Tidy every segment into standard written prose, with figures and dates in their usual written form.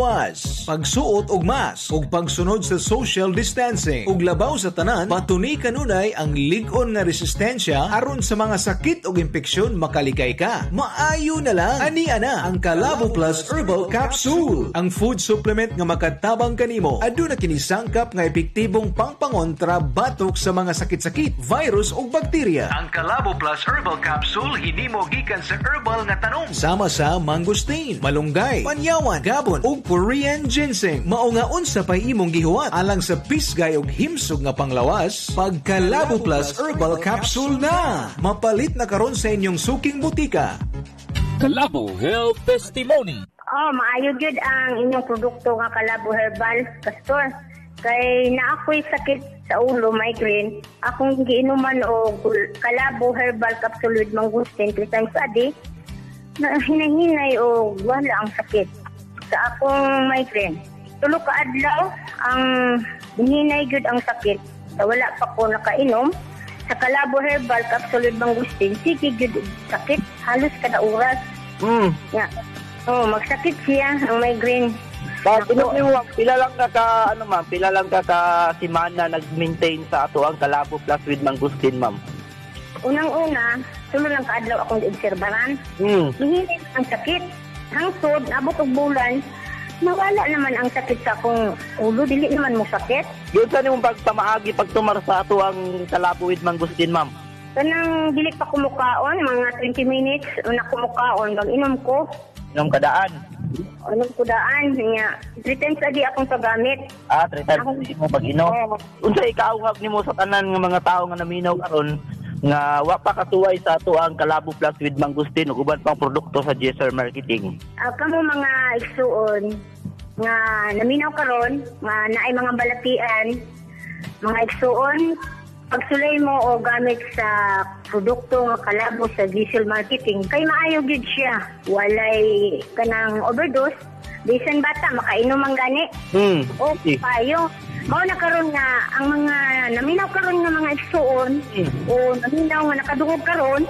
Panglawas, pagsuot og mask ug pagsunod sa social distancing. Ug labaw sa tanan, patuni kanunay ang lig-on nga resistensya aron sa mga sakit ug impeksyon makalikay ka. Maayo na lang ani ana ang Kalabo Plus Herbal Capsule, ang food supplement nga makatabang kanimo. Aduna kini sangkap nga epektibong pangpangontra batok sa mga sakit-sakit, virus ug bakterya. Ang Kalabo Plus Herbal Capsule hinimo gikan sa herbal nga tanom sama sa mangosteen, malunggay, panyawan, gabon ug Korean ginseng. Mao nga unsa pay imong gihuwat alang sa pisgay ug himsog nga panglawas, pagkalabo Plus Herbal Capsule na. Mapalit na karon sa inyong suking butika. Kalabo Health Testimony. Oh, maayo gyud ang inyong produkto nga Kalabo Herbal, Pastor. Kay naa ko'y sakit sa ulo, migraine. Akong giinuman og Kalabo Herbal Capsule with mangosteen 3 times a day. Na hinahinay og wala ang sakit sa akong migraine. 3 ka adlaw ang hinay gyud ang sakit. Sa wala pa ko nakainom sa Kalabo Herbal Capsule with mangosteen, sige gyud sakit halos kada oras. Ya. Oh, magsakit siya ang migraine. Pila lang ka ka ano ma'am, pila lang ka ka semana nag-maintain sa ato ang Kalabo Plus with mangosteen, ma'am? Unang-una, tulo lang ka adlaw akong giobserbaran. Hihinay ang sakit. Hangtod, abot og bulan, nawala naman ang sakit sa akong ulo, dili naman mo sakit. Yun sa nimong pagpamaagi pagtumar sa ato ang Kalabo with mangosteen, ma'am? Kanang dili pa kumukaon, mga 20 minutes una kumukaon, mag inom ko. Inom kadaan? Inom ko daan, niya. 3 times a day akong paggamit. Ah, 3 times a day mo pag-inom. Oo. Unsa ikauhag nimo sa tanan nga mga tawo nga naminaw karon nga wa pa katuway sa ato ang Kalabo Plus with mangosteen ug uban pang produkto sa Jesser Marketing? Kamo mga igsuon nga naminaw karon nga naay mga balatian, mga igsuon, pagsulay mo o gamit sa produkto nga Kalabo sa Jesser Marketing kay maayo gyud siya, walay kanang overdose, bisan bata makainom ang gani. O payo. Mao na karon nga ang mga naminaw karon nga mga igsuon o naminaw nga nakadungog karon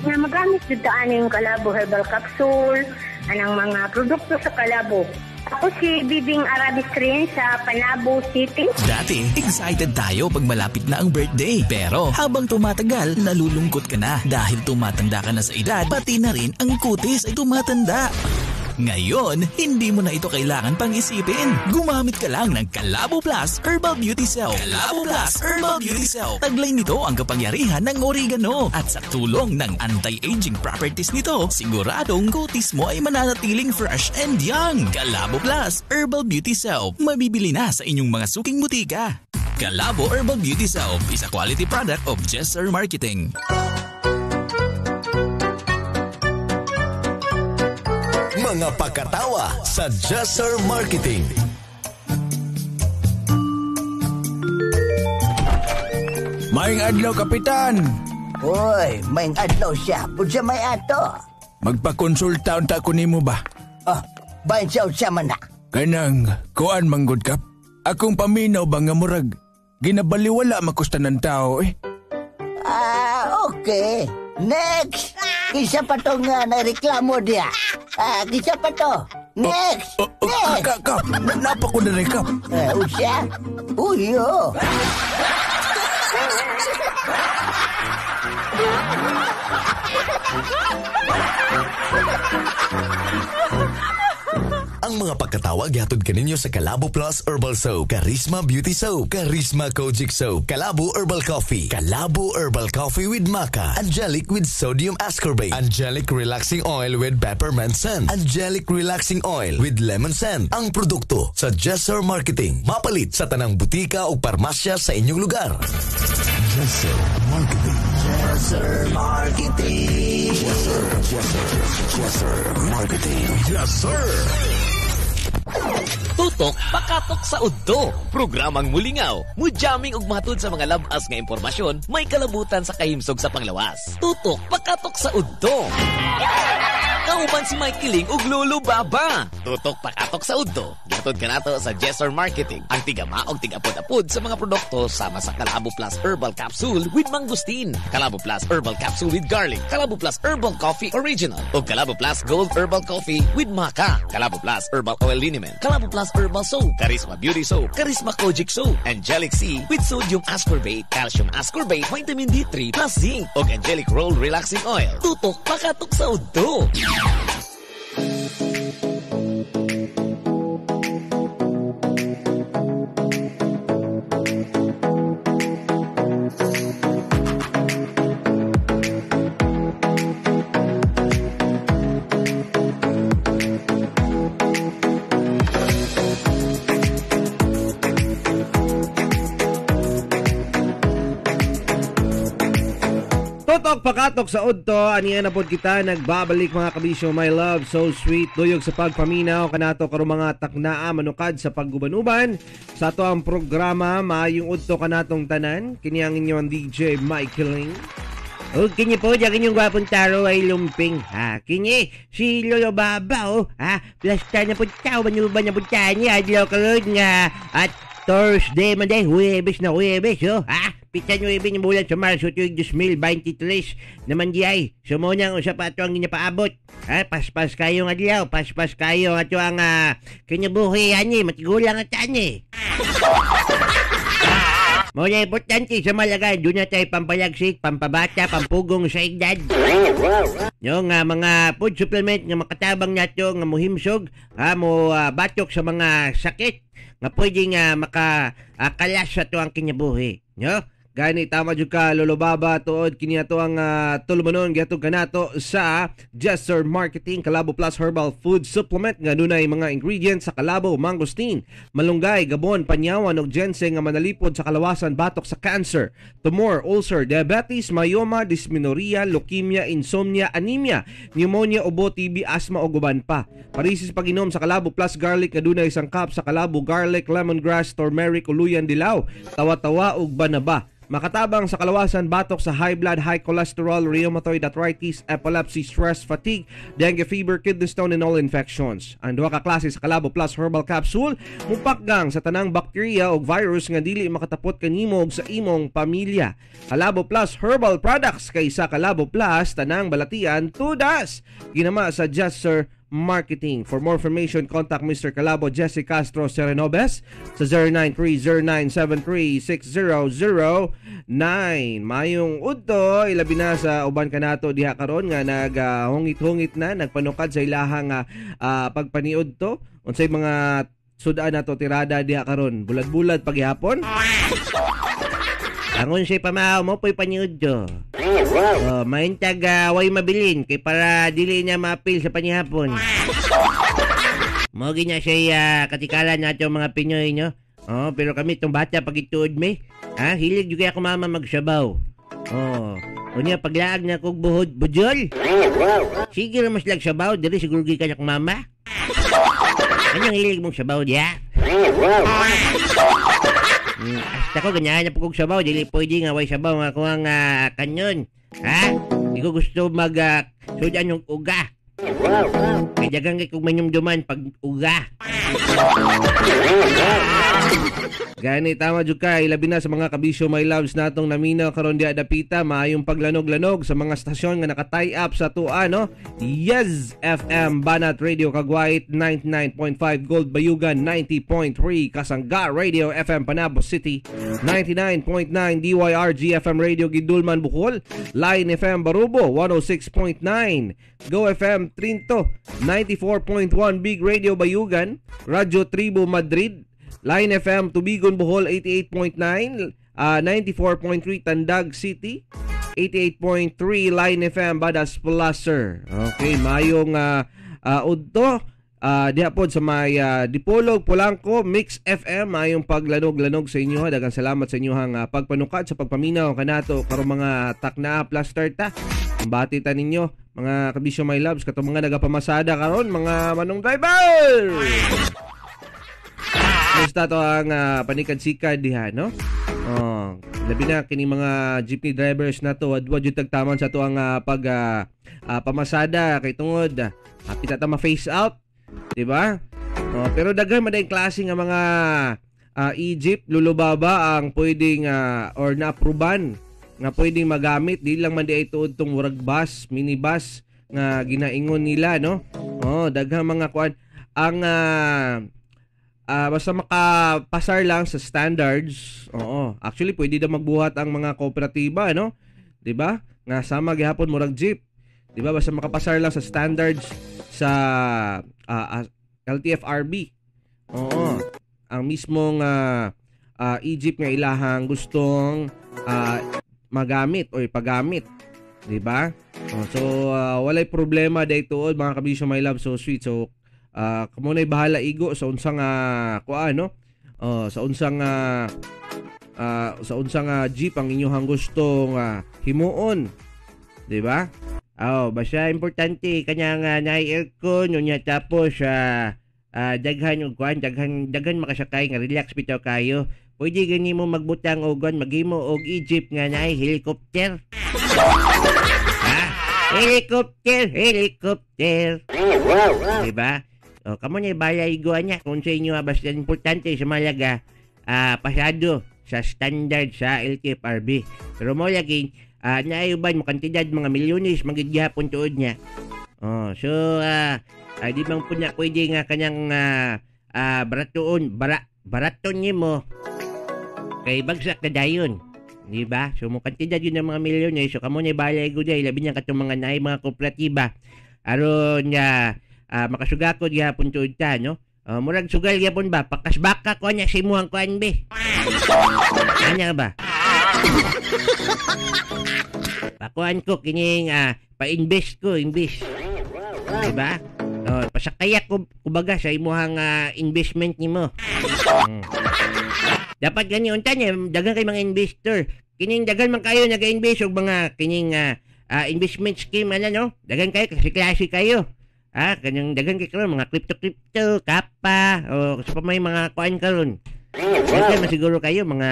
nga magamit jud ta aning Kalabo Herbal Capsule, anang mga produkto sa Kalabo. Ako si Bibing Arabistrin sa Panabo City. Dati, excited tayo pag malapit na ang birthday. Pero habang tumatagal, nalulungkot ka na dahil tumatanda ka na sa edad, pati na rin ang kutis ay tumatanda. Ngayon, hindi mo na ito kailangan pang isipin. Gumamit ka lang ng Kalabo Plus Herbal Beauty Soap. Kalabo Plus Herbal Beauty Soap. Taglay nito ang kapangyarihan ng oregano. At sa tulong ng anti-aging properties nito, siguradong kutis mo ay mananatiling fresh and young. Kalabo Plus Herbal Beauty Soap. Mabibili na sa inyong mga suking butika. Kalabo Herbal Beauty Soap is a quality product of Jesser Marketing. Mga pakatawa sa Jesser Marketing. Maayong adlaw, Kapitan. Uy, maayong adlaw siya. Unsa may ato? Magpakonsulta unta ko nimo ba? Ah, bahin siya unsa man na. Kanang kuan manggod kap. Akong paminaw ba nga murag ginabaliwala makustan ng tao eh. Ah, okay. Next. Kisa pa to nga nareklamo diya. Ah, kisa pa to. Next. Next. Kap, napa ko na rin, Kap. Usya? Uyo. Ang mga pagkatawa gihatod kaninyo sa Kalabo Plus Herbal Soap, Charisma Beauty Soap, Charisma Kojic Soap, Kalabo Herbal Coffee, Kalabo Herbal Coffee with Maca, Angelic with Sodium Ascorbate, Angelic Relaxing Oil with Peppermint Scent, Angelic Relaxing Oil with Lemon Scent. Ang produkto sa Jesser Marketing. Mapalit sa tanang butika o parmasya sa inyong lugar. Jesser Marketing. Jesser Marketing. Jesser, Jesser, Jesser Marketing. Jesser. Tutok pakatok sa udto. Programang mulingaw, mujamming ug matud sa mga labas nga impormasyon, may kalabutan sa kahimsog sa panglawas. Tutok pakatok sa udto. Kauban si Mike Kiling ug Lolo Baba. Tutok pakatok sa udto. Gihatod kanato sa Jesser Marketing. Ang tigama og tigapod-apod sa mga produkto sama sa Kalabo Plus Herbal Capsule with Mangosteen, Kalabo Plus Herbal Capsule with Garlic, Kalabo Plus Herbal Coffee Original, ug Kalabo Plus Gold Herbal Coffee with Maca, Kalabo Plus Herbal Oil Liniment, Kalabo Plus Herbal Soap, Charisma Beauty Soap, Charisma Kojic Soap, Angelic C with Sodium Ascorbate, Calcium Ascorbate, Vitamin D3 plus Zinc, ug Angelic Roll Relaxing Oil. Tutok pakatok sa udto. Tutok pakatok sa udto, aniya na pod kita nagbabalik mga kabisyo, my love, so sweet, duyog sa pagpaminaw kanato karong mga taknaa manukad sa pagguban-uban sa ato ang programa maayong udto kanatong tanan, kini ang inyong DJ Michaeling. O kini po, ang inyong gwapong taro ay lumping. Ha, kini si Lolo Baba, oh, ha, plasta na po tao, banuban na po tayo niya, adlaw karon nga at Thursday man day, Huwebes na Huwebes, oh, ha? Pita 9 ng bulan sa Marso tuig 2023 naman di ay. Sumuna ang usa pa ato ang ginapaabot. Ha, paspas kayo ng adlaw, paspas kayo ato ang kinabuhi ani, matigulang at ani. Mo na importante sa malaga, doon na tayo pampalagsik, pampabata, pampugong sa edad. No, nga mga food supplement nga makatabang nato nga muhimsog, ha, mo batok sa mga sakit nga pwede nga makakalas sa to ang kinabuhi, no? Gani tama jud ka Lolo Baba, tuod kini ato ang tulumanon gihatod kanato sa Jesser Marketing Kalabo Plus Herbal Food Supplement nga dunay mga ingredients sa kalabo, mangosteen, malunggay, gabon, panyawan ug ginseng nga manalipod sa kalawasan batok sa cancer, tumor, ulcer, diabetes, myoma, dysmenorrhea, leukemia, insomnia, anemia, pneumonia, ubo, TB, asthma ug uban pa. Parisis pag-inom sa Kalabo Plus Garlic nga dunay sangkap sa kalabo, garlic, lemongrass, turmeric, uluyan, dilaw, tawa-tawa ug banaba. Makatabang sa kalawasan batok sa high blood, high cholesterol, rheumatoid arthritis, epilepsy, stress, fatigue, dengue fever, kidney stone, and all infections. Ang duha ka klase sa Kalabo Plus Herbal Capsule mupakgang sa tanang bakterya o virus nga dili makatapot kanimo og sa imong pamilya. Kalabo Plus Herbal Products kaysa Kalabo Plus tanang balatian tudas. Ginama sa Jesser Marketing. For more information, contact Mr. Kalabo Jesse Castro Serenobes sa 0930-973-6009. Mayong udto, ilabi na sa uban kanato diha karon nga naghungit-hungit na, nagpanukad sa ilahang pagpaniud to. Unsay mga sudan nato tirada diha karon? Bulad-bulad paghihapon? Angon siya pamao mo po'y paniud to. Oh, mahintag way mabilin kay para dili niya maapil sa panihapon. Mo ginya siya katikalan nato mga Pinoy, no? Oh, pero kami tong bata pag ituod mi, ha, hilig jud kay ako mama magsabaw. Oh, unya paglaag na kog buhod budol. Sige ra mas lag sabaw diri siguro gikan akong mama. Anyang hilig mong sabaw diha? Hasta ko ganyan na po kong sabaw. Dili pwede nga way sabaw nga kuha nga kanyon. Ha? Di ko gusto mag sudan yung uga. Kaya dagang kay kung manyumduman pag uga. Gani tama jud ka, ilabi na sa mga kabisyo my loves natong naminaw karon diha dapita, maayong paglanog-lanog sa mga stasyon nga naka-tie up sa tua, no? Yes FM, Banat Radio Cagwait 99.5, Gold Bayugan 90.3, Kasangga Radio FM Panabo City 99.9, DYRG FM Radio Gidulman Bohol, Line FM Barubo 106.9, Go FM Trinto 94.1, Big Radio Bayugan, Radyo Tribo Madrid, Line FM Tubigon Bohol 88.9, 94.3 Tandag City, 88.3 Line FM Badas Placer. Okay, mayong udto diha pod sa may Dipolog, Polanco, Mix FM, mayong paglanog-lanog sa inyo. Daghang salamat sa inyohang pagpanukad sa pagpaminaw kanato karong mga takna plus 30. Ang bati ta ninyo mga kabisyo my loves, katong mga nagapamasada karon, mga manong driver. Basta to ang panikad-sikad diha, no? Oh, Labi na kini mga jeepney drivers nato, wadwad jud tagtaman sa ato ang pag pamasada kay tungod hapit na ta ma-face out, di ba? Pero daghan man dayong klase nga mga e-jeep, Lolo Baba, ang pwedeng or na-aproban nga pwedeng magamit. Di lang man di ay tuod tong murag bus, minibus nga ginaingon nila, no? Oh, daghang mga kuan ang basta makapasar lang sa standards. Oo. Actually pwede daw magbuhat ang mga kooperatiba, no? 'Di ba? Nga sama gihapon murag jeep. 'Di ba? Basta makapasar lang sa standards sa LTFRB. Oo. Ang mismong e-jeep nga ilahang gustong magamit o ipagamit, 'di ba? Oh, so walay problema daytoon mga kabisyo, my love, so sweet. So kamo na'y bahala igo sa unsang kuan, no? Sa unsang jeep ang inyong gustong himuon, 'di ba? Oh, basta importante kanya nga naay aircon unya tapos daghan og kuan, daghan makasakay nga relax bitaw kayo. Pwede gani mo magbutang og kuan, maghimo og e-jeep nga naay helicopter. Ha? Helicopter, helicopter. Diba? O, kamo na balay iguan niya kung sa inyo, basta importante sa malaga pasado sa standard sa LTFRB. Pero mo lagi naayuban mo kantidad mga milyones magid gihapon tuod niya. Oh, so di bang po niya pwede nga kanyang baratoon, baraton nimo kay bagsak na dayon. Di ba? So mo kantidad yun ng mga milyones. So kamo na balay ko day labi niya katong mga naay mga kooperatiba aron nga makasugakod gihapon tuod ta, no? Murag sugal gihapon ba? Pakasbaka ko niya sa imuhang kuan be. Anya ba? Pakuan ko kining pa-invest ko, invest. Diba? Pasakaya ko kumbaga sa imuhang investment nimo. Dapat gani unta niya daghan kay mga investor. Kining daghan man kayo naga-invest og mga kining investment scheme ana, no? Daghan kayo kasi klase kayo. Kanyang daghan kay karon mga crypto, kapa, o sa pa may mga kuan karon. Daghan man siguro kayo mga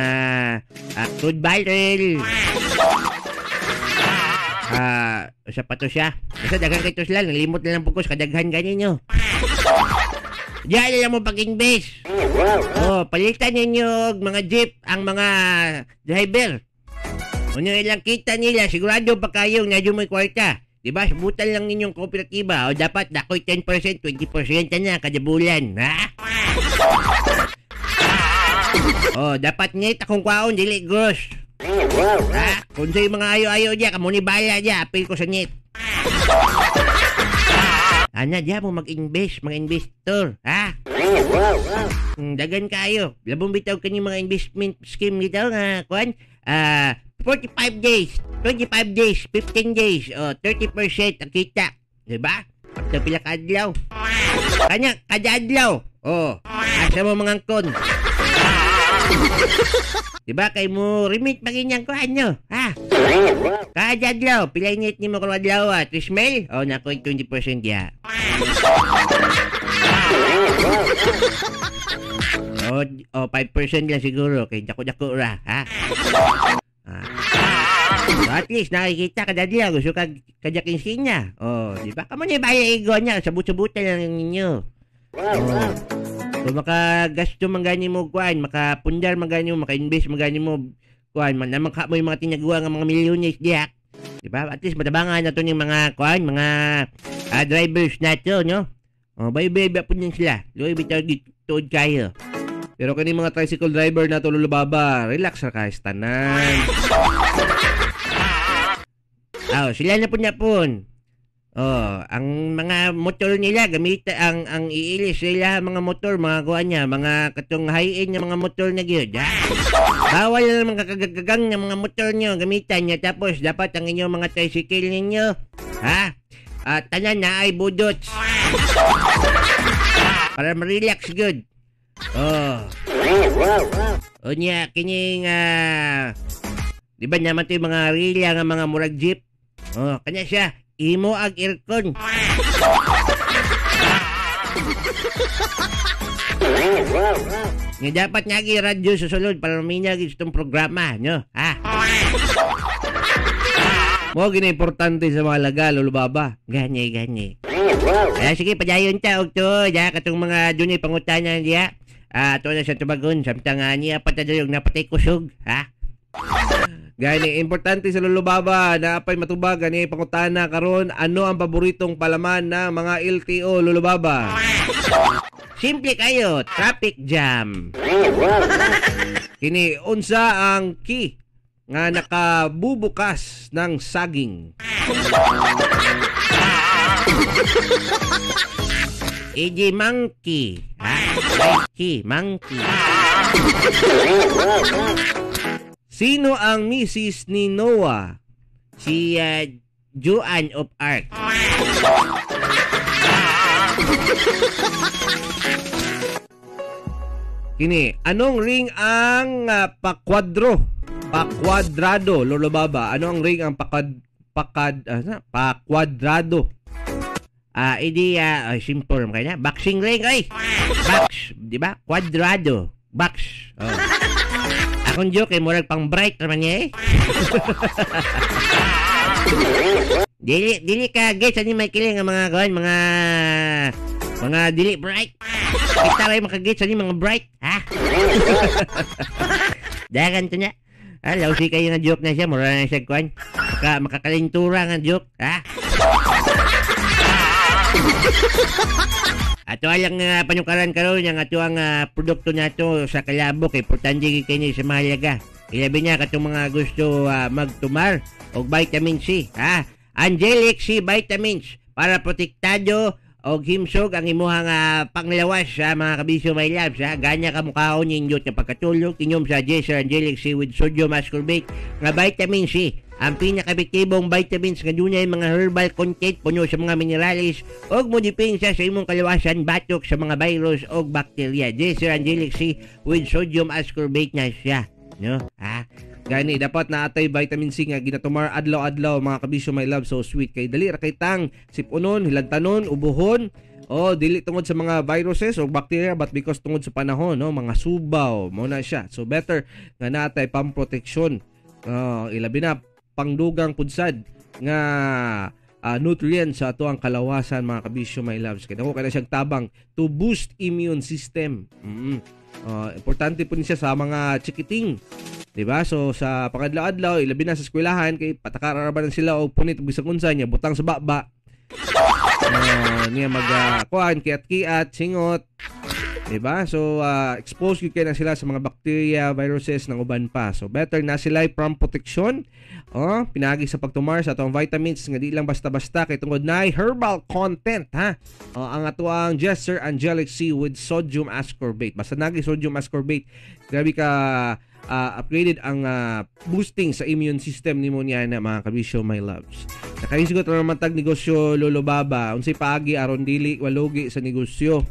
crude barrel. Sa pato siya. Basta daghan kay to sila, nalimot na lang pugos kadaghan ganinyo. Diyan lang mo pag-invest. Oh, palitan ninyo og mga jeep ang mga driver. Unya ilang kita nila, sigurado pa kayo na may kwarta. Diba? Subutan lang ninyong kooperatiba. O dapat dakoy 10%, 20% na kada bulan. Ha? O, dapat net akong kwaon, dili gross. Ha? Kung sa'yo mga ayo-ayo diya, kamo ni bala diya, apil ko sa net. Ana, diya mo mag-invest, mga investor. Ha? Dagan kayo. Labong bitaw kani mga investment scheme dito nga, kuan. 45 days, 25 days, 15 days, 30% ang kita. Diba? After pila ka adlaw. Kanya, kada adlaw. Oh, asa mo mga angkon. Diba? Kay mo remit maginyang kuan nyo. Ha? Kada adlaw, pila init ni mo karong adlaw, 3 mil? Oh, nako 20% diya. Oh, 5% lang siguro kay dako-dako ra, ha? So at least nakikita kada adlaw gusto kag kada kinsinya. Oh, di ba? Kamo ni bayay igo niya, sabut-sabutan lang ninyo. Oh. Kung makagasto man gani mo kuan, makapundar man gani mo, maka-invest man gani mo kuan, man namangka mo yung mga tinagawa nga mga milyones diak. Di ba? At least matabangan na to ning mga kuan, mga drivers nato, no? Oh, bayo-bayo pud ning sila. Luoy bitaw tuod kayo. Pero kini mga tricycle driver na to, Lolo Baba, relax ra kay tanan. Oh, sila na pun. Oh, ang mga motor nila gamit ang iilis sila mga motor, mga kuan niya, mga katong high-end nga mga motor na gyud, ha? Bawal na naman kakagagang ng mga motor niyo gamitan niya, tapos dapat ang inyong mga tricycle ninyo, ha? Tanan na ay budots. Para ma-relax good. Oh. Unya kining di ba naman to yung mga rilya nga mga murag jeep? Oh, kanya siya imo ag aircon. Nga dapat nga gi radyo sa sulod para maminaw gid itong programa, no? Ha? Mo gini importante sa mga laga, Lolo Baba. Gani, gani. Sige, padayon ta og to, ya katong mga dunay pangutana diya. Ato na sa tubagon samtang niya patadayog napatay kusog, ha? Gani, importante sa Lolo Baba na apay matubag gani pangutana karon, ano ang paboritong palaman ng mga LTO, Lolo Baba? Simple kayo, traffic jam. Kini, unsa ang key nga nakabubukas ng saging? EJ monkey. Ha? Monkey, monkey. Sino ang misis ni Noah? Si Joan of Arc. Kini, anong ring ang pakwadro? Pakwadrado, Lolo Baba. Ano ang ring ang pakwadrado? Idi simple man kaya. Boxing ring ay. Box, di ba? Kwadrado. Box. Oh. Akong joke eh, murag pang bright naman niya eh. Dili ka gets ani may kiling ang mga kuan, mga dili bright. Kita ray makagets ani mga bright, ha? Dagan to niya. Lausi kayo nga joke na siya, mura na siya kuan. Makakalintura nga joke, ha? Ato alang panukaran karon ang ato ang produkto nato sa Kalabo kay importante gyud kini sa mahalaga. Ilabi niya katong mga gusto magtumar og vitamin C, ha? Angelic C vitamins para protektado og himsog ang imuhang panglawas sa mga kabisyo my loves, ha? Ganya ka mukhaon ninyo sa pagkatulog inyom sa Jessar Angelic C with sodium ascorbate nga vitamin C. Ang pinakaepektibong vitamins nga dunay mga herbal content puno sa mga minerals og modepensa sa imong kalawasan batok sa mga virus og bakterya. Jessar Angelic C with sodium ascorbate na siya, no? Ha? Gani, dapat na atay vitamin C nga ginatumar adlaw-adlaw mga kabisyo my love, so sweet kay dali ra kay tang sipunon, hilantanon, ubuhon. Oh, dili tungod sa mga viruses o bacteria but because tungod sa panahon, no, mga subaw mo na siya. So better nga naatay pamproteksyon. Ilabi na pangdugang pudsad nga nutrients sa ato ang kalawasan mga kabisyo my loves. Kaya dako kay na siyang tabang to boost immune system. Importante po ni siya sa mga chikiting. Diba? So sa pangadlaw-adlaw, ilabi na sa eskwelahan kay patakara ba sila og punit og bisag unsa niya butang sa baba. Niya mag kuan kiat-kiat, singot. Diba? So expose gyud kay na sila sa mga bacteria, viruses nang uban pa. So better na sila from protection. Oh, pinagi sa pagtumar sa atong vitamins nga di lang basta-basta kay tungod na herbal content, ha. Oh, ang atoang Jessar Angelic C with sodium ascorbate. Basta nagi sodium ascorbate, grabe ka upgraded ang boosting sa immune system nimo niya na mga kabisyo my loves. Nakahisgot ra naman tag negosyo Lolo Baba, unsay paagi aron dili walugi sa negosyo?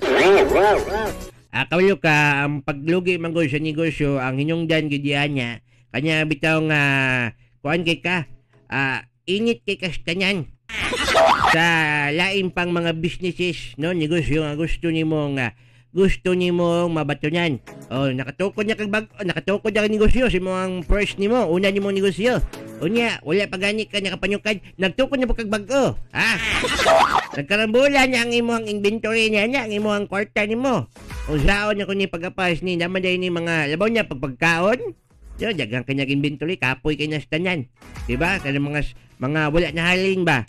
Kawalo ka ang paglugi man gud sa negosyo ang hinungdan gid niya kanya bitaw nga kuan kay ka init kay kastanyan sa lain pang mga businesses, no, negosyo nga gusto nimong mabatunan. Oh, nakatukod na kag nakatukod na kag negosyo sa imong first nimo, una nimong negosyo. Unya, wala pa gani ka nakapanyukad, nagtukod na pa kag bag-o, ha? Nagkarambola niya ang imong inventory niya, niya ang imong kwarta nimo. Unsaon na kundi pagapas ni naman dai ni mga labaw niya pagpagkaon. Yo, daghang kanyang inventory, kapoy kay nastanan. Diba? Kanang mga wala na halin ba?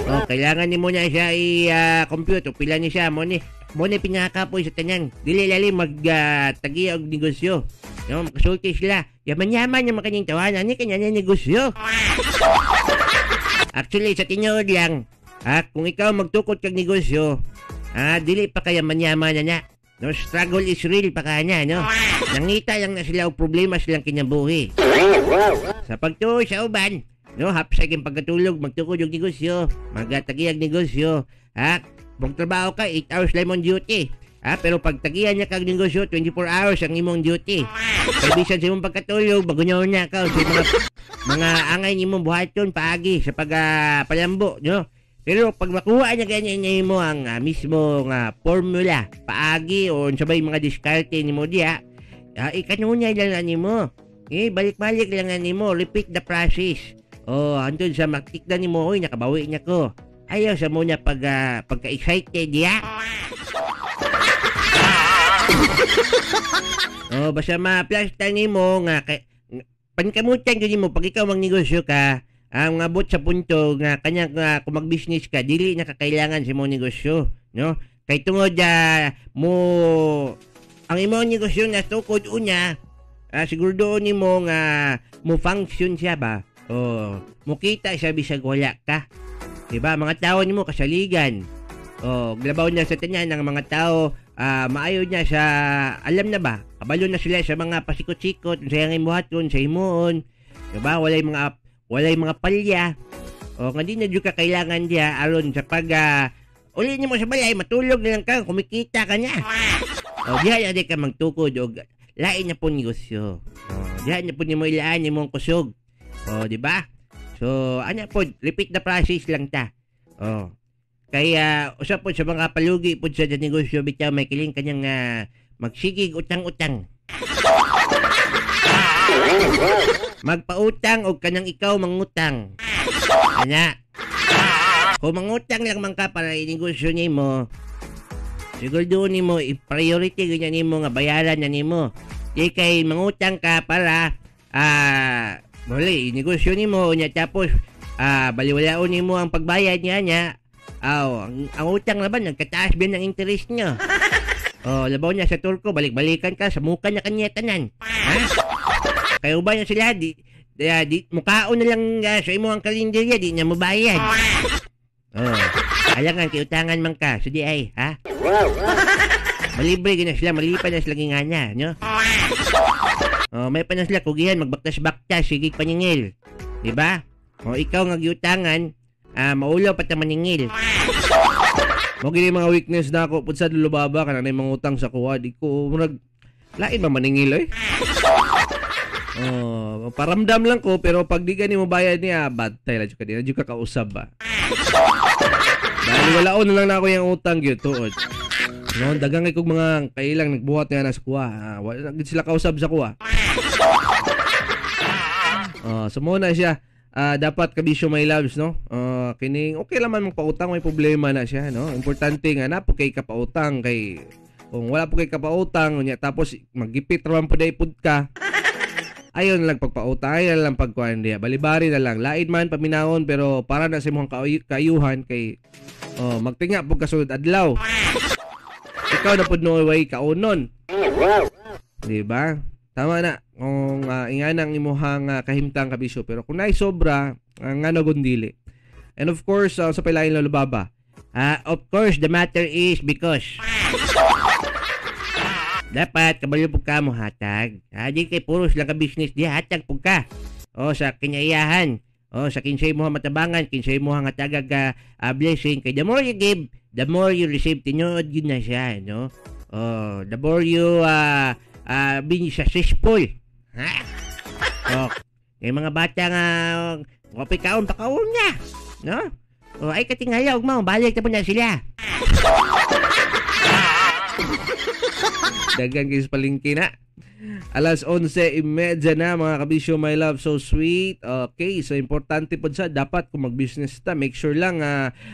Oh, kailangan nimo na siya i-compute o pila ni siya mo ni pinakapoy sa tanan. Dili lali mag tagi og negosyo. No, makasulti sila. Yaman-yaman yung makanyang tawanan ni kanya negosyo. Actually, sa tinuod lang, ha, kung ikaw magtukod kag negosyo, dili pa kaya manyaman na na. No, struggle is real pa kanya, no. Nangita lang na sila og problema silang kinabuhi. Sa pagtuo sa uban, no, hapsay kang pagkatulog, magtukod og negosyo, magatagi og negosyo, ha? Magtrabaho ka, 8 hours lang mong duty. Ha? Pero pag tagian niya kag negosyo, 24 hours ang imong duty. Kay bisan sa imong pagkatulog, magunyaw na ka sa mga angay nimong buhaton paagi sa pagpalambo, no? Pero pag makuha niya ganyan nimo ang mismo nga formula, paagi o unsa bay mga diskarte nimo diha, ikanunay lang na nimo. Eh, balik-balik lang na nimo, repeat the process. Oh, hantod sa makikita nimo, oy, nakabawi niya ko. Ayaw sa muna pagka-excited diha. Oh, basta ma-plasta nimo nga kay pankamutan gyud nimo pag ikaw magnegosyo ka, ang abot sa punto nga kanya nga kung mag-business ka dili na kakailangan sa imong negosyo, no? Kay tungod mo ang imong negosyo na tukod una, siguro nimo nga mo function siya ba? Oh, mukita siya bisag wala ka. Diba? Mga tao nimo kasaligan. Oh, glabaw na sa tanan ang mga tao, maayo niya sa alam na ba? Kabalo na sila sa mga pasikot-sikot, sa iyang imuhaton, sa himuon. Diba? Walay mga palya. O nga di na jud ka kailangan diya aron sa pag uli nimo sa balay, matulog na lang ka, kumikita ka niya. O diha na di ka magtukod og lain na po negosyo. O diha na po nimo ilaan imong kusog. O di ba? So ana po, repeat the process lang ta. O kaya usa po sa mga palugi po sa negosyo bitaw may kiling kanyang magsigig utang-utang. Magpautang og kanang ikaw mangutang. Ana. Kung mangutang lang man ka para inegosyo nimo, siguro nimo i-priority ganyan nimo nga bayaran na nimo. Di kay mangutang ka para muli inegosyo nimo nya tapos baliwalaon nimo ang pagbayad niya nya. Aw, ang utang laban nagkataas bien ang interest niyo. Oh, labaw niya sa Turko, balik-balikan ka sa muka niya kanya tanan. Ha? Kaya uban na sila, di mukaon na lang sa imo ang kalendarya, di niya mobayad. Oh, alangan, kiutangan man ka, so di ay, ha? Malibre gina sila, malipa na sila gingana, no? Oh, may pa na sila, kugihan, magbaktas-baktas, sige paningil. Diba? O, ikaw nga giutangan, maulaw pa ta maningil. Mo gini mga weakness na ako, pud sa Lulubaba, kanang mga utang sa kuha, di ko, murag, lain ba maningil, oy? Oh, paramdam lang ko pero pag di gani mo bayad niya, bad tay la jud ka, di na jud ka kausab ba. Dahil walaon na lang na ako yung utang gyud tuod. No, daghang kay kog mga kailang nagbuhat niya na sa kuha. Wala na gid sila kausab sa kuha. Oh, so mo na siya. Dapat kabisyo my loves, no? Kining okay lang man magpautang, may problema na siya, no? Importante nga na po kay kapautang kay kung wala po kay kapautang unya tapos magipit ra man pud ay pud ka. Ayon lang pagpautang, ayon lang pagkuan diya. Balibari na lang. Lain man paminahon pero para na sa imong kaayuhan kay oh, magtinga pud kasulod adlaw. Ikaw na pud no way kaunon. Di ba? Tama na kung ingana ang imuhang kahimtang kabisyo pero kung naay sobra ngano gundili. And of course sa pailain Lolo Baba. Of course the matter is because dapat kabalo pug ka mo hatag. Di kay puros lang ka business di hatag pug ka. O sa kinaiyahan, o sa kinsay mo matabangan, kinsay mo nga tagag blessing kay the more you give, the more you receive. Tinuod gyud na siya, no? Oh, the more you being successful. Ha? Oh, kay mga bata nga kopi kaon pakaon na, no? Oh, ay katingala og mao balik na po na sila. Dagang kis palengke na. Alas 11:30 na mga kabisyo my love, so sweet. Okay, so importante pod sa dapat kung mag-business ta, make sure lang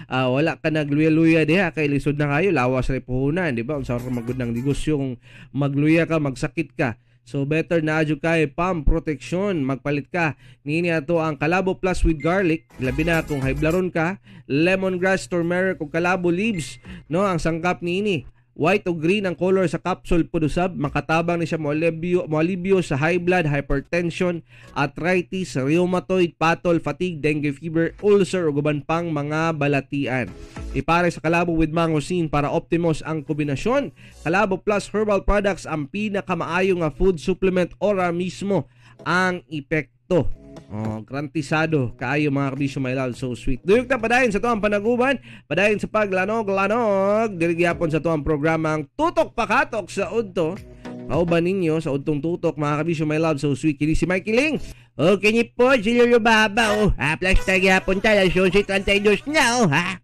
wala ka nagluya-luya diha kay lisod na kayo, lawas ra puhunan, di ba? Unsa ra magud ng negosyo kung magluya ka, magsakit ka. So better na adyo kay pump protection, magpalit ka. Niini ato ang Kalabo Plus with garlic, labi na kung haiblaron ka, lemongrass, turmeric ug kalabo leaves, no? Ang sangkap niini. White o green ang color sa capsule pudusab, makatabang ni siya moalibyo sa high blood, hypertension, arthritis, rheumatoid, patol, fatigue, dengue fever, ulcer ug uban pang mga balatian. Ipare sa Kalabo with mangosteen para optimos ang kombinasyon. Kalabo Plus Herbal Products ang pinakamaayo nga food supplement ora mismo ang epekto. Oh, garantisado kaayo mga kabisyo my love, so sweet. Duyog ta padayon sa tuang panaguban, padayon sa paglanog-lanog diri gyapon sa tuang programang Tutok Pakatok sa Udto. Kauban ninyo sa Udtong Tutok mga kabisyo my love, so sweet. Kini si Mikey Ling Okay ni po si Lolo Baba oh. Ha, plus tagyapon ta, alas 11:32 na oh ha.